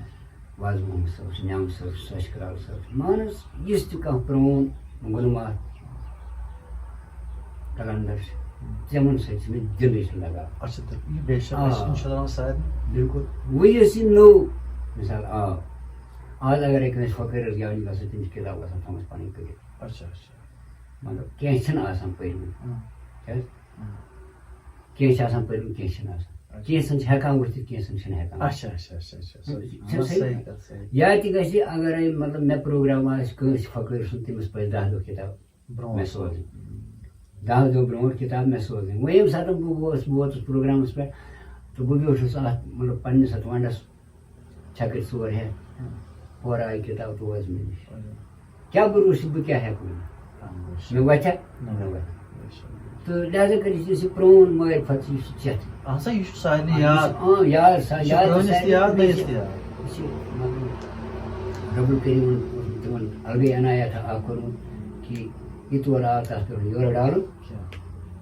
واز محمد صٲب چھِ، نیام صٲب چھِ، شاشکرال صٲب چھِ۔ مانس یُس تہِ کانٛہہ پرٛون گُلہٕ ماتھ قلندر چھِ، تِمن سۭتۍ چھِ مےٚ دِلٕچ لگاو۔ اچھا، تہٕ یہِ بے شک، آ۔ أسۍ چھِ اِنشاء اللہ سارنٕے۔ بِلکُل۔ وۄنۍ یُس یہِ نوٚو مثال آو، آز اگرے کٲنٛسہِ فقیٖرس گٮ۪ونہِ گژھو، تٔمِس چھِ کِتاب گژھان تھٲومٕژ پنٕنۍ کٔڑِتھ۔ اچھا، اچھا۔ مطلب، کینٛہہ چھِنہٕ آسان پٔرمٕتۍ۔ ہاں۔ کیٛازِ؟ ہاں۔ کینٛہہ چھِ آسان پٔرمٕتۍ، کینٛہہ چھِنہٕ آسان۔ اچھا۔ کینٛژن چھِ ہٮ۪کان وٕچھِتھ، کینژن چھِنہٕ ہٮ۪کان۔ اچھا، اچھا، اچھا، اچھا، سۄ چھِ اہن حظ، صحیح صحیح۔ کتھ، صحیح۔ یا تہِ گژھِ، اگرے، مطلب، مےٚ پروگرام آسہِ کٲنٛسہِ فقیٖر سُنٛد، تٔمِس پزِ دَہ دۄہ کِتاب برونٛٹھ۔ مےٚ سوزٕنۍ۔ دَہ دۄہ برونٛٹھ کِتاب مےٚ سوزٕنۍ۔ وۄنۍ ییٚمہِ ساتہٕ بہٕ اوس، بہٕ ووتُس پروگرامس پٮ۪ٹھ، تہٕ بہٕ بیوٗٹھُس اتھ، مطلب، پننِس اتھ ونڈس، چھکٕر ژور ہٮ۪تھ۔ ہاں۔ ہورٕ آیہِ کِتاب، تہٕ وٲژ مےٚ نِش۔ اچھا۔ کیٛاہ بروسہٕ چھُ، بہٕ کیٛاہ ہٮ۪کہٕ ؤنِتھ؟ اہن حظ۔ مےٚ وَتھِ ہا؟ نہ، نہ وَتھِ۔ بے شک۔ تہٕ لہذا کٔرِتھ یُس یہِ پرٛون مٲرۍ فَت چھُ، یہِ چھُ چٮ۪تھ۔ اہن سا، یہِ چھُ سارنٕے آ، یہِ یاد۔ چھُ، آ، یاد سا، یہِ چھُ یاد پرٛٲنِس سا، تہِ یاد، یہِ نٔیِس چھُ، تہِ یاد۔ یہِ چھُ، مطلب، رب الکریٖمن اوس تِمن الگٕے عنایت اکھ کوٚرمُت کہِ یہِ تورٕ آو، تَتھ پٮ۪ٹھ یورٕ ڈالُن۔ کیٛاہ؟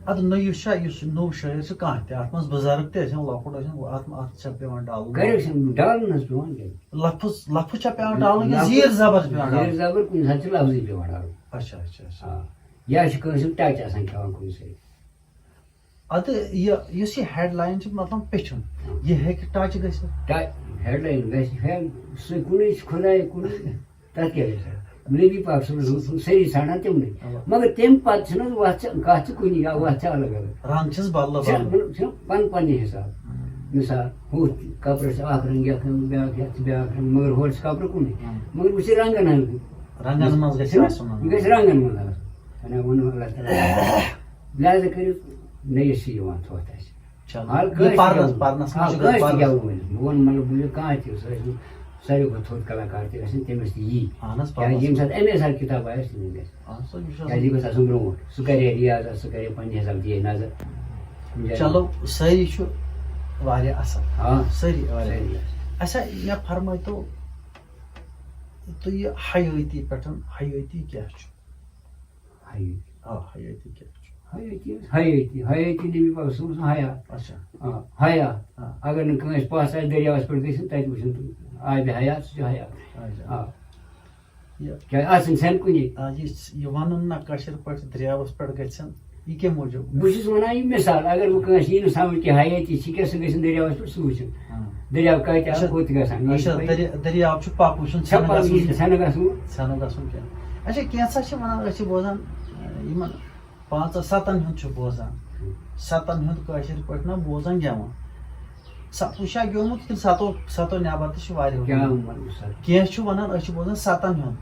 اَدٕ نٔیِس چھا، یُس نوٚو شٲعر چھُ، کانٛہہ تہِ، اَتھ منٛز بُزرگ تہِ ٲسِن، لۄکُٹ ٲسِن، اَتھ، اَتھ چھا پٮ۪وان ڈالُن؟ کَریکشن ڈالُن حظ پٮ۪وان کیٛاہ؟ لفظ، لفظ چھا پٮ۪وان ڈالُن کِنہٕ لفظ، زیٖر زبر چھِ پٮ۪وان ڈالُن؟ زیٖر زبر کُنہِ ساتہٕ چھِ لفظٕے پٮ۪وان ڈالُن۔ اچھا، اچھا، اچھا۔ آ۔ یا چھِ کٲنٛسہِ ہُنٛد ٹچ آسان کھٮ۪وان کُنہِ سۭتۍ۔ اَدٕ یہِ، یُس یہِ ہیڈ لاین چھِ، مطلب، پیٚچھُن، ہاں۔ یہِ ہیٚکہِ ٹچ گٔژھِتھ؟ ٹچ، ہیڈ لاین گژھِ، ہے، سُہ کُنُے چھُ خۄداے کُنُے۔ تَتھ کیٛاہ گژھِ؟ نبی پاک صلی اللہ علیہ وسلم سٲری ژھانڈان تِمنٕے۔ اَوا۔ مگر تَمہِ پتہٕ چھِنہٕ حظ وَتھ چھِ، کَتھ چھِ کُنی یا وَتھ چھِ الگ الگ۔ رنٛگ چھِس بدلہٕ چھِ بدلہٕ۔ چھِ پَن پَننہِ حساب۔ ہاں۔ مثال، ہُتھ کپرَس چھِ اَکھ رنٛگ یَتھ، بیٛاکھ یَتھ، بیٛاکھ رنٛگ، مگر ہورٕ چھِ کپرٕ کُنُے۔ ہاں۔ مگر وۄنۍ چھِ رنٛگن ہٕنٛز۔ رنٛگن منٛز گژھِ چھِنہ؟ آسُن۔ یہِ گژھِ رنٛگن منٛز آسُن۔ وۄنۍ ووٚن اللہ تعالیٰ۔ لہذا کٔرِو، نٔیِس چھِ یِوان تھوٚتھ اَسہِ۔ چلو۔ ہر یہِ کٲنٛسہِ پرنس، گٮ۪وُن۔ پرنس آ، منٛز چھِ کٲنٛسہِ تہِ پرنس۔ گٮ۪وُن ؤنِتھ۔ بہٕ وَنہٕ، مطلب، بہٕ یہِ کانٛہہ تہِ، سُہ ٲسِن ساروی کھۄتہٕ تھوٚد کلاکار تہِ گژھِ، تٔمِس تہِ یی۔ اہن حظ، یا پرنس ییٚمہِ منٛز۔ ساتہٕ اَمے ساتہٕ کِتاب آسہِ، تٔمِس گژھِ۔ اہن سا، یہِ چھُ آسان۔ کیٛازِ یہِ گژھِ آسُن برونٛٹھ۔ سُہ کَرِ ریاضت، سُہ کَرِ پنٛنہِ حسابہٕ دِیہِ نظر۔ چلو، سٲری چھُ واریاہ اَصٕل۔ آ۔ سٲری واریاہ۔ سٲری اَصٕل۔ اچھا، مےٚ فرمٲیتو، تہٕ یہِ حیٲتی پٮ۪ٹھ، حیٲتی کیٛاہ چھُ؟ حیٲتی۔ آ، حیٲتی کیٛاہ چھُ؟ حیٲتی حظ، حیٲتی، حیٲتی نبی پاک صلی اللہ علیہ وسلم حیات۔ اچھا۔ آ، حیات۔ آ۔ اگر نہٕ کٲنٛسہِ پَژھ آسہِ دٔریاوَس پٮ۪ٹھ گٔژھِتھ، تَتہِ وٕچھُن تہٕ آبِ حیات، سُہ چھُ حیات۔ اچھا۔ آ۔ یہِ کیٛازِ اَتھ چھُنہٕ سٮ۪نٛد کُنی۔ آ، یہِ، یہِ وَنُن نہ کٲشِر پٲٹھۍ دٔریاوَس پٮ۪ٹھ گژھن، یہِ کَمہِ موٗجوٗب؟ بہٕ چھُس وَنان یہِ مِثال، اگر وۄنۍ کٲنٛسہِ یی نہٕ سَمٕجھ کہِ حیٲتی چھِ کیٛاہ، سُہ گٔژھِن دٔریاوَس پٮ۪ٹھ، سُہ وٕچھُن۔ آ۔ دٔریاو کَتہِ آو، اچھا، کوٚت گژھان، یہِ اچھا، چھُ پَے۔ دٔریا-، دٔریاو چھُ پَکُن، چھُنہٕ ژھٮ۪نہٕ چھَپان گژھُن یہِ کینٛہہ۔ ژھٮ۪نہٕ گژھُن۔ ژھٮ۪نہٕ گژھُن کینٛہہ۔ اچھا، کینٛژھا چھِ وَنان، أسۍ چھِ بوزان، یِمَن پانٛژَن سَتَن ہُنٛد چھُ بوزان۔ سَتَن ہُنٛد کٲشِر پٲٹھۍ نہ بوزان گٮ۪وُن۔ سَتوُہ چھا گیومُت کِنہٕ سَتو، سَتو نٮ۪بر تہِ چھِ واریاہو کیٛاہ گیومُت؟ وَنہٕ بہٕ سَتھ؟ کینٛہہ چھُ وَنان، أسۍ چھِ بوزان سَتَن ہُنٛد،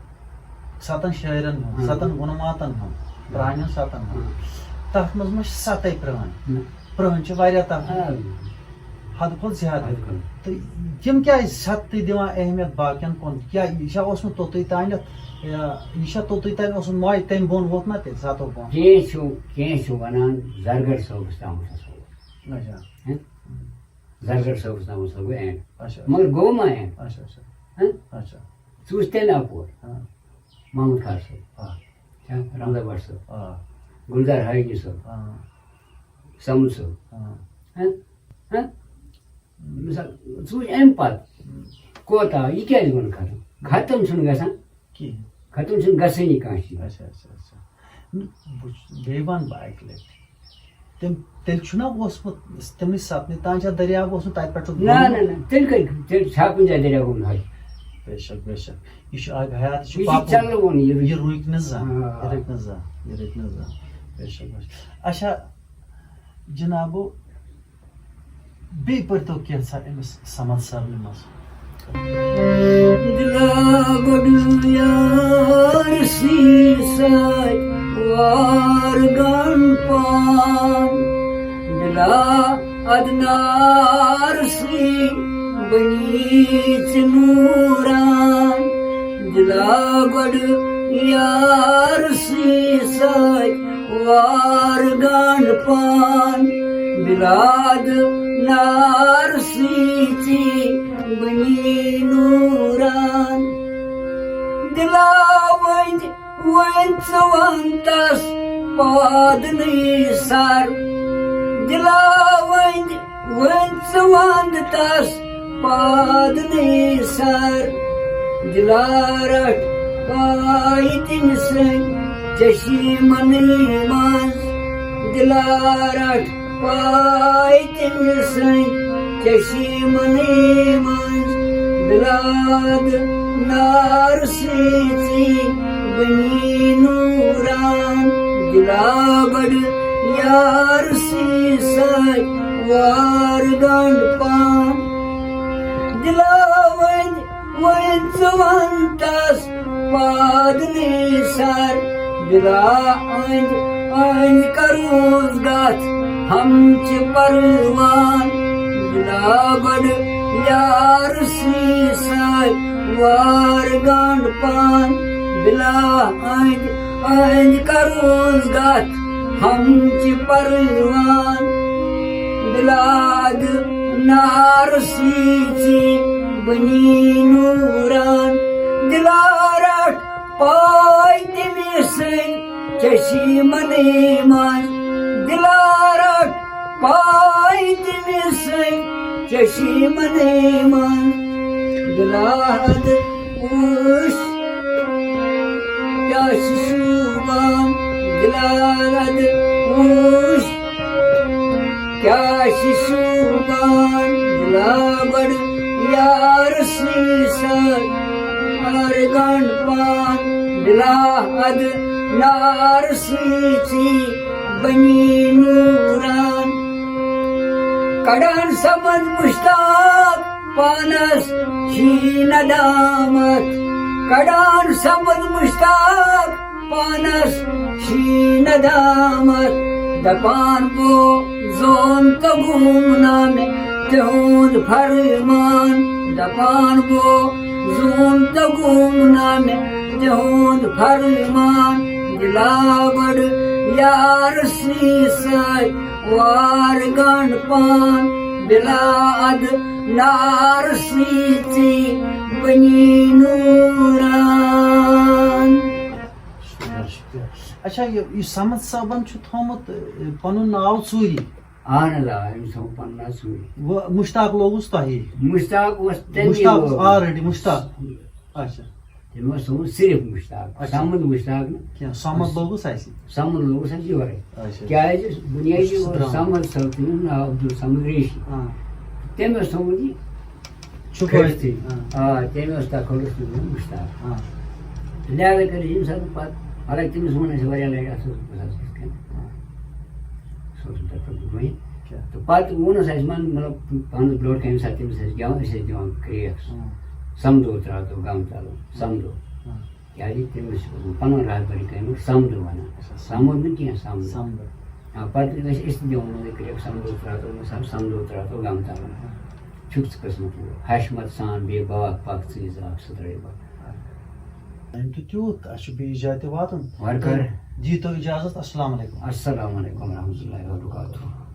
سَتَن شٲعرَن ہُنٛد، ہاں۔ سَتَن غُنماتَن ہُنٛد، ہاں۔ پرٛانٮ۪ن سَتَن ہُنٛد۔ ہاں۔ تَتھ منٛز ما چھِ سَتَے پرٛٲنۍ؟ نہ۔ پرٛٲنۍ چھِ واریاہ تَتھ منٛز۔ ہاں۔ حدٕ کھۄتہٕ زیادٕ۔ حدٕ کھۄتہٕ۔ تہٕ یِم کیٛازِ سَتھ تہِ دِوان اہمیت باقیَن کُن؟ کیٛاہ یہِ چھا اوسمُت توٚتُے تانٮ۪تھ، یا یہِ چھا توٚتُے تانۍ اوسمُت ماے تَمہِ بۄن ووت نا تیٚلہِ سَتو بۄن؟ کینٛہہ چھُ، کینٛہہ چھُ وَنان زرگر صٲبَس تامَتھ ہسا ووت۔ اچھا۔ ہہ؟ زرگر صٲبَس تامَتھ ہسا گوٚو اینڈ۔ اچھا۔ مگر گوٚو ما اینڈ؟ اچھا، اچھا۔ ہہ؟ اچھا۔ ژٕ وٕچھ تَمہِ اَپور۔ ہاں۔ محمد خار صٲب۔ آ۔ چھا؟ رمضان بٹ صٲب۔ آ۔ گُلزار حاجی صٲب۔ آ۔ سمد صٲب۔ آ۔ ہہ؟ ہہ؟ مثال، ژٕ وٕچھ اَمہِ پتہٕ ہم۔ کوتاہ، یہِ کیٛازِ گوٚو نہٕ ختم؟ ختم چھُنہٕ گژھان۔ کِہیٖنۍ۔ ختم چھُنہٕ گژھٲنی کانٛہہ چیٖز۔ اچھا، اچھا، اچھا۔ نہ، بہٕ چھُس، بیٚیہِ وَنہٕ بہٕ اَکہِ لَٹہِ۔ تِم، تیٚلہِ چھُنہ اوسمُت تِمنٕے سَتنٕے تام چھا دٔریاو اوسمُت تَتہِ پٮ۪ٹھ نہ، گوٚمُت؟ نہ، نہ، تیٚلہِ کَتہِ، تیٚلہِ چھا کُنہِ جایہِ دٔریاو گوٚمُت حج؟ بے شک، بے شک۔ یہِ چھُ آب حیات، یہِ چھُ یہِ چھُ پَکُن۔ چَلوُن، یہِ رُکہِ یہِ رُکہِ نہٕ زانٛہہ، آ۔ یہِ رُکہِ نہٕ زانٛہہ، یہِ رُکہِ نہٕ زانٛہہ۔ بے شک، بے شک۔ اچھا، جنابو، بیٚیہِ پٔرۍتو کینٛژھا أمِس صمد صٲبنہِ منٛز۔ دِلا گۄڈٕ یار سٕے سۭتۍ وار گان پان، دِلا ادنار سٕے بنی ژٕ نوران، دِلا گۄڈٕ یار سی سۭتۍ وار گنڈ پان، بلاد نار سی ژی بنی نوران۔ دلا وۄنۍ، وۄنۍ ژٕ وَن تس پادنٕے سر۔ دلا وۄنۍ، وۄنۍ ژٕ وَن تس پادنٕے سر۔ دلا رٹھ پاے تٔمۍ سٕنٛدۍ چشمنٕے منٛز۔ دلا رٹھ پاے تٔمۍ سٕنٛدۍ چشمنٕے منٛز۔ بلاد نار سی ژی بنی نوران۔ دلا بڑ یار سی سۭتۍ وار گنڈ پان۔ دلا وۄنۍ، وۄنۍ ژٕ وَن تس پادنٕے سر۔ بلا أنٛدۍ أنٛدۍ کروس گژھ ہم چہِ پروان۔ بلا بڑ یار سی سۭتۍ وار گنڈ پان۔ بلا أنٛدۍ أنٛدۍ کروس گژھ ہم چہِ پروان۔ بلاد نار سی ژی بنی نوران۔ دلا رٹھ پاے تٔمۍ سٕنٛدۍ چشمنٕے منٛز۔ دلا رٹھ پاے تٔمۍ سٕنٛدۍ چشمنٕے منٛز۔ بلاد وٕچھ کیٛاہ چھِ شوٗبان۔ بلاد وٕچھ کیٛاہ چھِ شوٗبان۔ بلا بڑ یار سی سۭتۍ وار گنڈ پان۔ بلا اد نار سی ژی بنی نوران۔ کڑان سمجھ مشتاق پانس چھی ندامت۔ کڑان سمجھ مشتاق پانس چھی ندامت۔ دپان بو زون تہٕ گوم نہ مےٚ تِہُنٛد فرمان۔ دپان بو زون تہٕ گوم نہ مےٚ تِہُنٛد فرمان۔ دلا بڑ یار سی سۭتۍ وار گنڈ پان۔ بلا اد نار سی ژی بنی نوران۔ اچھا، یہِ، یہِ صمد صٲبن چھُ تھوٚومُت، ٲ، پنُن ناو ژوٗری۔ اہن حظ، آ، أمۍ تھوٚو پنُن ناو ژوٗری۔ وۄنۍ مشتاق لوگُس تۄہی۔ مشتاق اوس تَمی مشتاق اوس لوگمُت۔ Already مشتاق۔ اچھا۔ تٔمۍ اوس تھوٚومُت صرف مشتاق، اچھا۔ صمد مشتاق نہٕ۔ کینٛہہ، صمد لوگُس اَسہِ۔ صمد لوگُس اَسہِ یورے۔ اچھا۔ کیٛازِ بُنیٲدی اوس صمد صٲب، تٔمِس ناو عبدالصمد ریشی۔ آ۔ تٔمۍ اوس تھوٚومُت یہِ چھُ کھٔٹۍ تھٕے۔ آ۔ آ، تٔمۍ اوس تَتھ کھوٚلُس تٔمۍ ووٚن مُشتاق۔ آ۔ لہذا کٔر ییٚمہِ ساتہٕ پَتہٕ، حالانکہِ تٔمِس ووٚن اَسہِ واریاہ لَٹہِ اَتھ اوس بہٕ حظ یِتھ کٔنۍ۔ آ۔ سُہ اوس نہٕ تَتھ پَتہٕ وٕنہِ۔ کیٛاہ؟ تہٕ پَتہٕ ووٚنُس اَسہِ، وَن، مطلب، پانَس برونٛٹھ کَنہِ ییٚمہِ ساتہٕ تٔمِس ٲسۍ گٮ۪وان، أسۍ ٲسۍ دِوان کرٛیکھ۔ آ۔ سَمدو ترٛاو تو غم تَلُن، سَمدو۔ آ۔ کیٛازِ تٔمِس اوس پَنُن رہبری کٔرمٕژ سَمدٕ وَنان۔ اچھا۔ سَمُد نہٕ کینٛہہ، سَمدٕ۔ سَمدٕ۔ آ، پَتہٕ ٲسۍ أسۍ تہِ دِوان یِمَن کرٛیکھ، سَمدو ترٛاو تو، مطلب، سَمدو ترٛاو تو غم تَلُن۔ آ۔ چھُکھ ژٕ قٕسمت وول۔ ہَش مَت سان بیٚیہِ باغ پَکھ ژٕے زاکھ سُہ ترٛٲوِتھ باغ۔ ٹایم تہِ تیوٗت، اَسہِ چھُ بیٚیِس جایہِ تہِ واتُن۔ وَرٕ کر؟ تہٕ دِیِو تُہۍ اِجازت۔ السلام علیکُم۔ السلام علیکم ورحمتہ اللہ وبرکاتہ۔